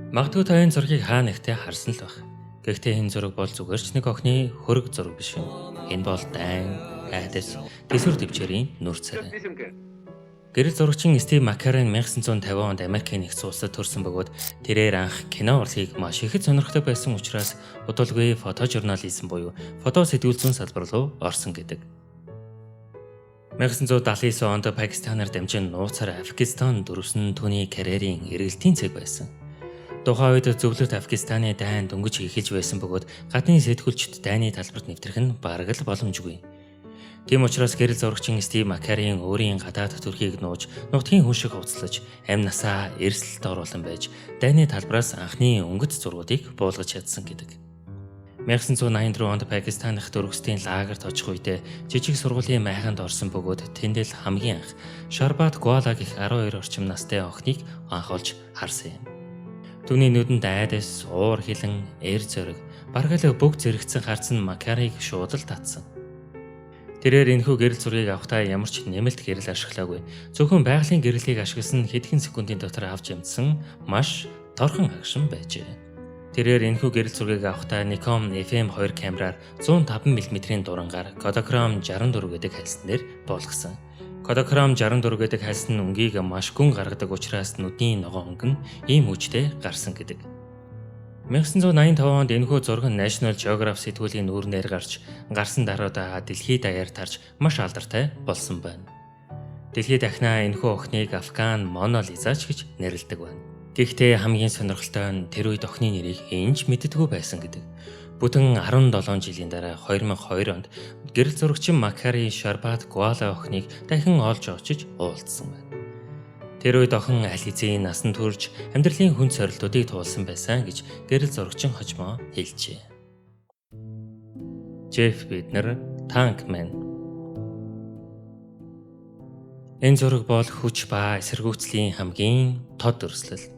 Магадгүй та энэ зургийг хаа нэгтээ харсан л байх. Гэхдээ энэ зураг бол зүгээр ч нэг охины хөрөг зураг биш юм. Энэ бол дайн, айдас, тэсвэр тэвчээрийн нүр царай. Гэрэл зурагчин Стив Маккарен 1950 онд Америкийн нэгдсэн улсад төрсэн бөгөөд тэрээр анх кино урлагийг маш ихэд сонирхдаг байсан учраас удалгүй фотожурнализм буюу фото сэтгүүл зүйн салбар руу орсон гэдэг. 1979 онд Пакистанаар дамжин нууцаар Афганистан дүрвсэн түүний карьерийн эргэлтийн цэг байсан. Тухайн үед зөвлөлт Афганистаны дайн дөнгөж эхэлж байсан бөгөөд гадны сэтгүүлчид дайны талбарт нэвтрэх нь бараг л боломжгүй. Тийм учраас гэрэл зурагчин Стив Маккарийн өөрийн гадаад төрхийг нууж, нутгийн хүн шиг хувцаслаж, амь насаа эрсдэлд оруулан байж дайны талбараас анхны өнгөт зургуудыг буулгаж чадсан гэдэг. 1984 онд Пакистан дахь дөрвөстийн лагерт очих үедээ жижиг сургуулийн майханд орсон бөгөөд тэндэл хамгийн анх Шарбат Гуала гэх 12 орчим настай охиныг анх олж харсан юм. Түүний нүдэнд айдас, уур хилэн, эр зориг, бараг л бүх зэрэгцэн харц нь Макарыг шууд л татсан. Тэрээр энэхүү гэрэл зургийг авахдаа ямар ч нэмэлт гэрэл ашиглаагүй. Зөвхөн байгалийн гэрлийг ашигласан хэдхэн секундын дотор авч ямдсан маш торхон агшин байжээ. Тэрээр энэхүү гэрэл зургийг авахдаа Nikon FM2 камераар 105 мм-ийн дурангаар Kodachrome 64 гэдэг хальсан дээр буулгасан. Kodachrome 64 гэдэг хальсан нь өнгийг маш гүн гаргадаг учраас нүдний ногоон өнгө нь ийм хүчтэй гарсан гэдэг. 1985 онд энэхүү зураг нь National Geographic сэтгүүлийн нүүрнээр гарч, гарсан даруйдаа дэлхийд даяар тарж маш алдартай болсон байна. Дэлхийд дахнаа энэхүү охиныг Афган Мона Лизач гэж нэрлэдэг байна. Гэхдээ хамгийн сонирхолтой нь тэр үед охины нэрийг хэн ч мэддэггүй байсан гэдэг. Бүтэн 17 жилийн дараа 2002 онд гэрэл зурагчин Макари Шарбат Гуала охиныг дахин олж очиж уулзсан байна. Тэр үед охин аль хэзээ насан турш амьдралын хүнд сорилтуудыг туулсан байсан гэж гэрэл зурагчин хожмоо хэлжээ. Джеф Биднер Танкмен. Энэ зураг бол хүч ба эсэргүүцлийн хамгийн тод өрсөлдөл.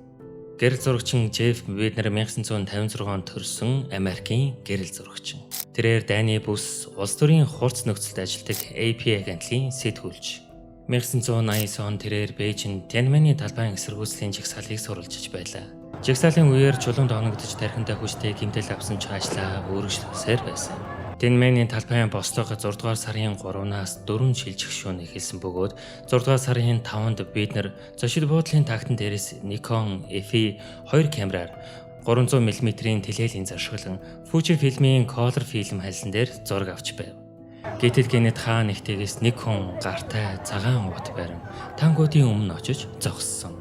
Гэрэл зурагчин Джеф Биднер 1956 онд төрсэн Америкийн гэрэл зурагчин. Тэрээр дайны бүс улс төрийн хурц нөхцөлд ажилладаг AP агентлагийн сэтгүүлч. 1989 онд тэрээр Бээжинд Тяньаньмэний талбайн эсэргүүцлийн жагсаалыг сурвалжиж байлаа. Жагсаалын үеэр чулуунд оногдож тархиндаа хүчтэй гэмтэл авсан ч ажлаа үргэлжлүүлсээр байсан. Тяньаньмэний талбайн бослого 6 дугаар сарын 3-наас 4 шилжих шөнө эхэлсэн бөгөөд 6 дугаар сарын 5-нд бид нар зочид буудлын тагтан дээрээс Nikon FE 2 камераар 300 мм-ийн телелийн зашиглан Fujifilm-ийн color film хальсан дээр зураг авч байв. Гэтэл гэнэт хаа нэгтээс нэг хүн гартай цагаан уут барин танкуудын өмнө очиж зогссон.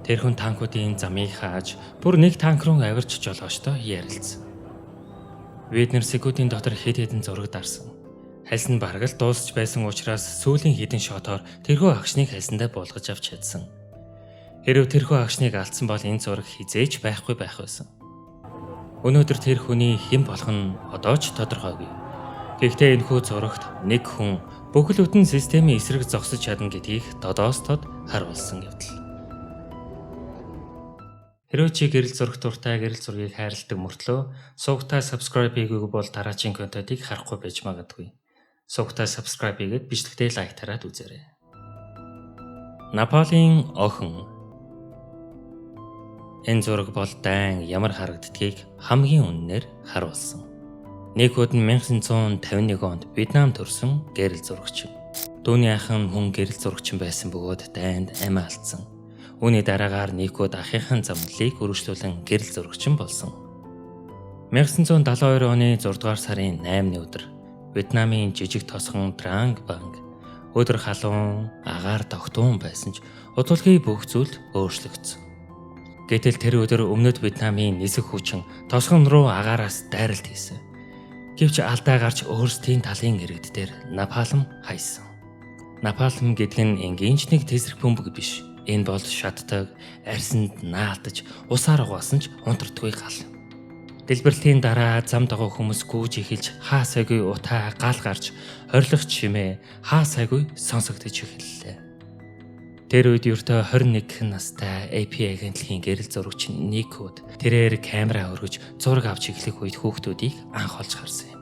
Тэр хүн танкуудын замыг хааж бүр нэг танк руу авирч жолоочтой ярилцсан. Бид нар секундын дотор хэд хэдэн зураг дарсан. Хальс нь бараг л дуусч байсан учраас сүүлийн хэдэн shot оор тэрхүү агшныг хальсандаа буулгаж авч чадсан. Хэрэв тэрхүү агшныг алдсан бол энэ зураг хэзээ ч байхгүй байх байсан. Өнөөдөр тэр хүний хэн болох нь одоо ч тодорхойгүй. Гэхдээ энэхүү зурагт нэг хүн бүхэл бүтэн системийн эсрэг зогсож чадна гэдгийг тодоос тод харуулсан явдал. Хэрвээ чи гэрэл зурагт дуртай, гэрэл зургийг хайрладаг мөртлөө сувагтаа subscribe хийгээгүй бол дараагийн контентыг харахгүй байж магадгүй. Сувагтаа subscribe хийгээд бичлэгтээ like дараад үзээрэй. Наполеон охин. Энэ зураг бол дайн ямар харагддгийг хамгийн үнэнээр харуулсан. Нэг нь 1951 онд Вьетнам төрсэн гэрэл зурагч. Түүний ах нь мөн гэрэл зурагчин байсан бөгөөд дайнд амиа алдсан. Үүний дараагаар Никод ахынхаа замналыг үргэлжлүүлэн гэрэл зурагчин болсон. 1972 оны 6 дугаар сарын 8-ны өдөр Вьетнамын жижиг тосгон Транг Банг өдөр халуун, агаар тогтуун байсан ч удалгүй бүх зүйл өөрчлөгдсөн. Гэтэл тэр өдөр өмнөд Вьетнамын нисэх хүчин тосгон руу агаараас дайралт хийсэн. Гэвч алдаа гарч өөрсдийн талын иргэд дээр напалм хаясан. Напалм гэдэг нь энгийн ч нэг тэсрэх бөмбөг биш. Энэ бол шатдаг, арьсанд наалтаж, усаар угаасан ч унтардаггүй гал. Дэлбэрэлтийн дараа зам дагуу хүмүүс гүйж эхэлж хаа сайгүй утаа гал гарч орилох чимээ хаа сайгүй сонсогдож эхэллээ. Тэр үед ердөө 21 настай AP агентлагийн гэрэл зурагч Никод тэрээр камера өргөж зураг авч эхлэх үед хүүхдүүдийг анх олж харсан юм.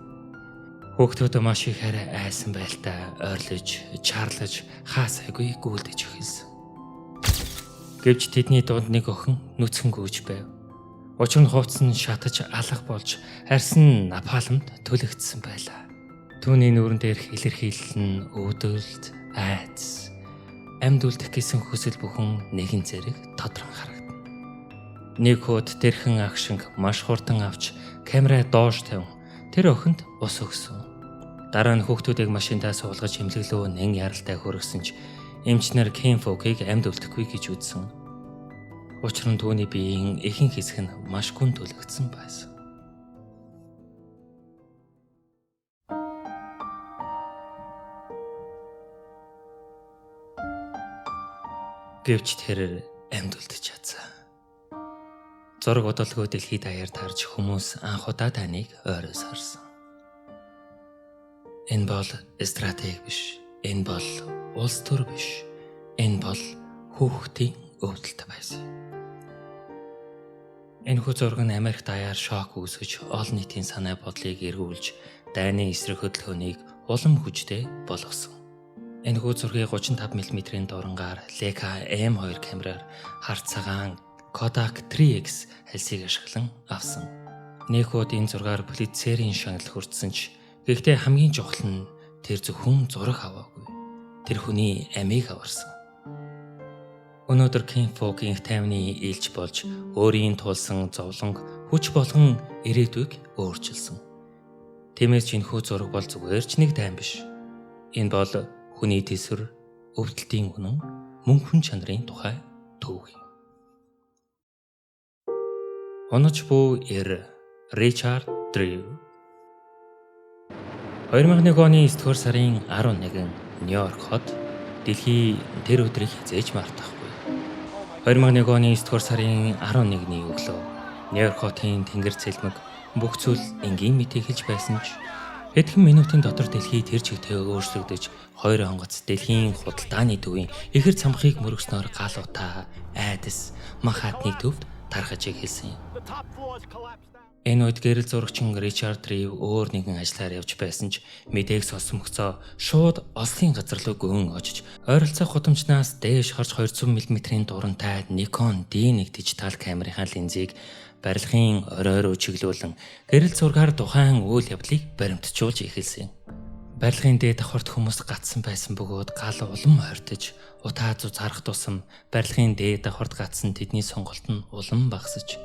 Хүүхдүүд маш их арай айсан байлтай ойрлож, чарлаж хаа сайгүй гүйлдэж эхэлсэн. Гэвч тэдний дунд нэг охин нүцгэн гүйж байв. Учир нь хувцас нь шатаж алга болж арьс нь напалмд түлэгдсэн байлаа. Түүний нүүрэн дээрх илэрхийлэл нь өвдөлт, айдас, амьд үлдэх гэсэн хүсэл бүхэн нэгэн зэрэг тодрон харагдана. Нэг хууд тэрхэн агшинг маш хурдан авч камераа доош тавин тэр охинд ус өгсөн. Дараа нь хүүхдүүдийг машиндаа суулгаж эмнэлэг рүү нэн яралтай хөргсөн ч эмчнэр Ким Фокийг амьд үлдэхгүй гэж үзсэн. Учир нь түүний биеийн ихэнх хэсэг нь маш гүн түлэгдсэн байсан. Гэвч тэр амьд үлдэж чадсан. Зураг удалгүй дэлхийд даяар тарж хүмүүс анх удаа таныг ойроос харсан. Энэ бол стратеги биш. Энэ бол улс төр биш. Энэ бол хүүхдийн өвдөлт байсан. Энэхүү зураг нь Америк даяар шок үүсгэж олон нийтийн санаа бодлыг эргүүлж дайны эсрэг хөдөлгөөнийг улам хүчтэй болгосон. Энэхүү зургийг 35 мм-ийн дурангаар Leica M2 камераар хар цагаан Kodak 3X хальсыг ашиглан авсан. Нэг хууд энэ зургаар Пулитцерийн шагнал хүртсэн ч гэхдээ хамгийн чухал нь тэр зөвхөн зураг аваагүй. Тэр хүний амийг аварсан. Өнөөдөр Ким Фок инх тайвны илч болж өөрийн тулсан зовлонг хүч болгон ирээдүйг өөрчилсөн. Тиймээс ч энэхүү зураг бол зүгээр ч нэг тайван биш. Энэ бол хүний тэсвэр, өвдөлтийн үнэн, мөн хүн чанарын тухай түүх юм. Унаж бүү эр Ричард Дрю. 2001 оны 9-р сарын 11-нд Нью-Йорк хот дэлхий тэр өдрийг хизээж мартахгүй. 2001 оны 9-р сарын 11-ний өглөө Нью-Йорк хотын тэнгэр цэлмэг бүх зүйл энгийн мэт эхэлж байсан ч хэдхэн минутын дотор дэлхий тэр чигтээ өөрчлөгдөж хоёр онгоц дэлхийн худалдааны төвийн ихэр цамхыг мөргөснөөр гал утаа, айдас, Манхэттены төвд тархаж эхэлсэн юм. Энэ үед гэрэл зурагчин Ричард Рив өөр нэгэн ажиллаар явж байсан ч мэдээг сонсомгцоо шууд олсын газар руу гүн очиж ойролцоох гудамжнаас дээш харж 200 мм-ийн дурантай Nikon D1 дижитал камерынхаа линзийг барилгын орой руу чиглүүлэн гэрэл зургаар тухайн үйл явдлыг баримтжуулж эхэлсэн. Барилгын дээд давхарт хүмүүс гатсан байсан бөгөөд гал улам хортож утаа зуз харах тусам барилгын дээд давхарт гатсан тэдний сонголт нь улам багасж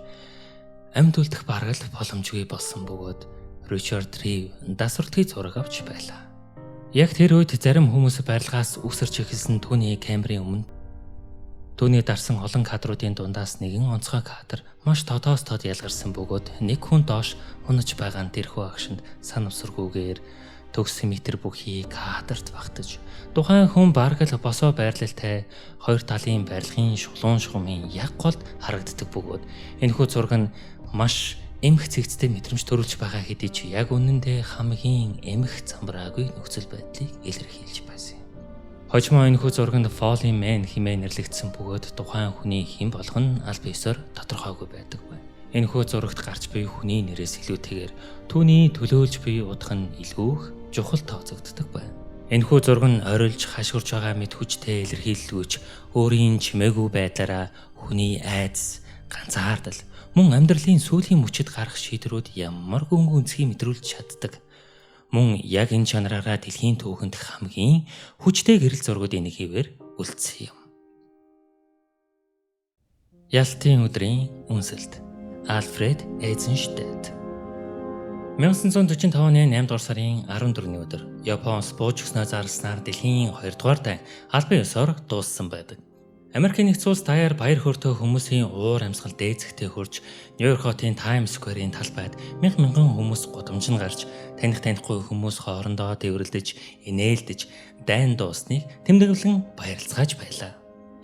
амьд үлдэх бараг л боломжгүй болсон бөгөөд Ричард Рив дасварлахыг зураг авч байлаа. Яг тэр үед зарим хүмүүс барилгаас үсэрч эхэлсэн түүний камерын өмнө түүний дарсан олон кадруудын дундаас нэгэн онцгой кадр маш тодоос тод ялгарсан бөгөөд нэг хүн доош унаж байгаа нь тэрхүү агшинд санамсаргүйгээр төгс метр бүхий кадрт багтаж тухайн хүн бараг л босоо байрлалтай хоёр талын барилгын шулуун шугамын яг голд харагддаг бөгөөд энэхүү зураг нь маш эмх цэгцтэй мэдрэмж төрүүлж байгаа хэдий ч яг үнэндээ хамгийн эмх замбраагүй нөхцөл байдлыг илэрхийлж байсан юм. Хожмоо энэхүү зурагт Falling Man хэмээн нэрлэгдсэн бөгөөд тухайн хүний хэн болох нь аль биесээр тодорхойгүй байдаг байна. Энэхүү зурагт гарч буй хүний нэрээс илүүтэйгээр түүний төлөөлж буй утга нь илүү их чухал тооцогддог байна. Энэхүү зураг нь орилж хашгирч байгаа мэт хүчтэй илэрхийлэлгүйч өөрийн чимээгүй байдлаараа хүний айдас, ганцаардал, мөн амьдралын сүүлийн мөчид гарах шийдвэрүүд ямар гүн гүнзгий мэдрүүлж чаддаг. Мөн яг энэ чанараараа дэлхийн түүхэнд хамгийн хүчтэй гэрэл зургуудын нэг хэвээр үлдсэн юм. Ялтын өдрийн үнсэлт. Альфред Эйзенштадт. 1945 оны 8 дугаар сарын 14-ний өдөр Японоос бууж өгснөө зарласнаар дэлхийн 2 дугаар дайн албан ёсоор дууссан байдаг. Америкийн нэгдсэн улс даяар баяр хөөртэй хүмүүсийн уур амьсгал дээдсэгтээ хурж Нью-Йорк хотын Таймс Скверийн талбайд мянга мянган хүмүүс гудамж нь гарч таних танихгүй хүмүүс хоорондоо дэврэлдэж, инээлдэж дайн дуусныг тэмдэглэн баярлцгааж байлаа.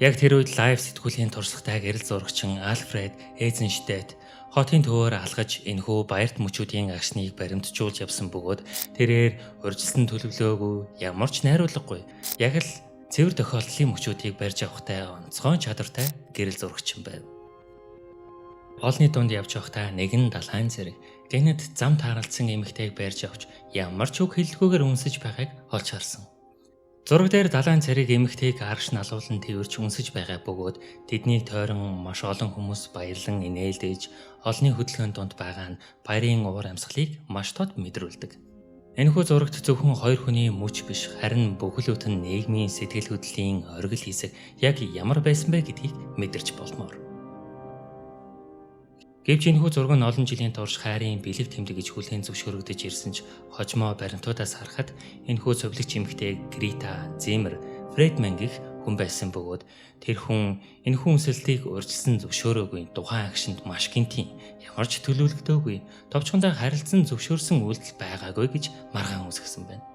Яг тэр үед лайв сэтгүүлийн туршлагатай гэрэл зурагчин Альфред Эйзенштадт хотын төвөөр алгаж энэхүү баярт мөчүүдийн агшныг баримтжуулж явсан бөгөөд тэрээр урьдчилсан төлөвлөөгүй, ямар ч найруулгагүй яг л цэвэр тохиолдлын мөчүүдийг барьж авахтай онцгой чадвартай гэрэл зурагчин байв. Олны дунд явж байхдаа нэгэн далайн зэрэг гэнэт зам тааралдсан эмэгтэйг барьж авч ямар ч үг хэллэггүйгээр үнсэж байгааг олж харсан. Зураг дээр далайн цэрэг эмэгтэйг арш налуулан тэвэрч үнсэж байгаа бөгөөд тэднийг тойрон маш олон хүмүүс баярлан инээлдэж олонний хөдөлгөөн дунд байгаа нь баярын уур амьсгалыг маш тод мэдрүүлдэг. Энэхүү зурагт зөвхөн хоёр хүний мөч биш, харин бүхэл бүтэн нийгмийн сэтгэл хөдлөлийн оргил хэсэг яг ямар байсан бэ гэдгийг мэдэрч болмоор. Гэвч энэхүү зураг нь олон жилийн турш хайрын бэлэг тэмдэг гэж хүлээн зөвшөөрөгдөж ирсэн ч хожмоо баримтуудаас харахад энэхүү цовлогч эмэгтэй Грита Зиммер Фредман гэх хүн байсан бөгөөд тэр хүн энэхүү үнсэлтийг урьдчилсан зөвшөөрөөгүй, тухайн агшинд маш гэнтийн ямар ч төлөвлөгдөөгүй, товчхондоо харилцан зөвшөөрсөн үйлдэл байгаагүй гэж маргаан үсгэсэн байна.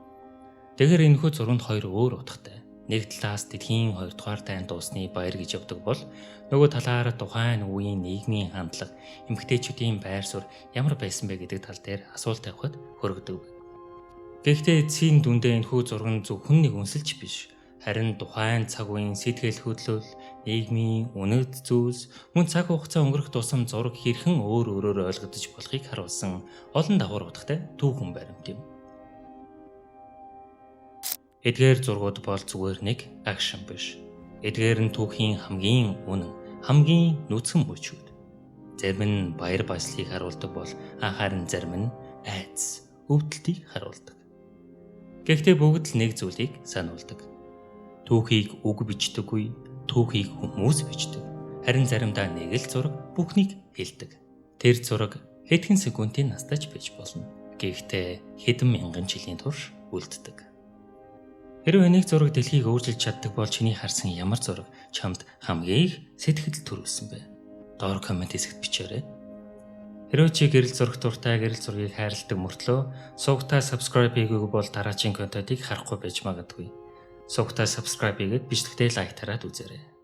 Тэгэхээр энэхүү зурганд хоёр өөр утгатай. Нэг талаас дэлхийн 2 дугаар дайн дуусны баяр гэж явдаг бол нөгөө талаар тухайн үеийн нийгмийн хандлага, эмэгтэйчүүдийн байр суурь ямар байсан бэ гэдэг тал дээр асуулт тавихад хөрөгдөг. Гэхдээ эцсийн дүндээ энэхүү зураг нь зөвхөн нэг үнсэлч биш, харин тухайн цаг үеийн сэтгэл хөдлөл, нийгмийн үнэт зүйлс, мөн цаг хугацаа өнгөрөх тусам зураг хэрхэн өөр өөрөөр ойлгогдож болохыг харуулсан олон давхар утгатай түүхэн баримт юм. Эдгээр зургууд бол зүгээр нэг агшин биш. Эдгээр нь түүхийн хамгийн үнэн, хамгийн нүцгэн мөчүүд. Зарим нь баяр баясгалыг харуулдаг бол харин зарим нь айдас, өвдөлтийг харуулдаг. Гэхдээ бүгд л нэг зүйлийг сануулдаг. Түүхийг үг бичдэггүй, түүхийг хүмүүс бичдэг. Харин заримдаа нэг л зураг бүхнийг хэлдэг. Тэр зураг хэдхэн секундын настай ч байж болно. Гэхдээ хэдэн мянган жилийн турш үлддэг. Хэрвээ нэг зураг дэлхийг өөрчилж чаддаг бол чиний харсан ямар зураг чамд хамгийн их сэтгэл төрүүлсэн бэ? Доор коммент хэсэгт бичээрэй. Хэрвээ чи гэрэл зураг дуртай, гэрэл зургийг хайрладаг мөртлөө сувагтаа subscribe хийгээгүй бол дараагийн контентыг харахгүй байж магадгүй. Сувагтаа subscribe хийгээд бичлэгтээ like дараад үзээрэй.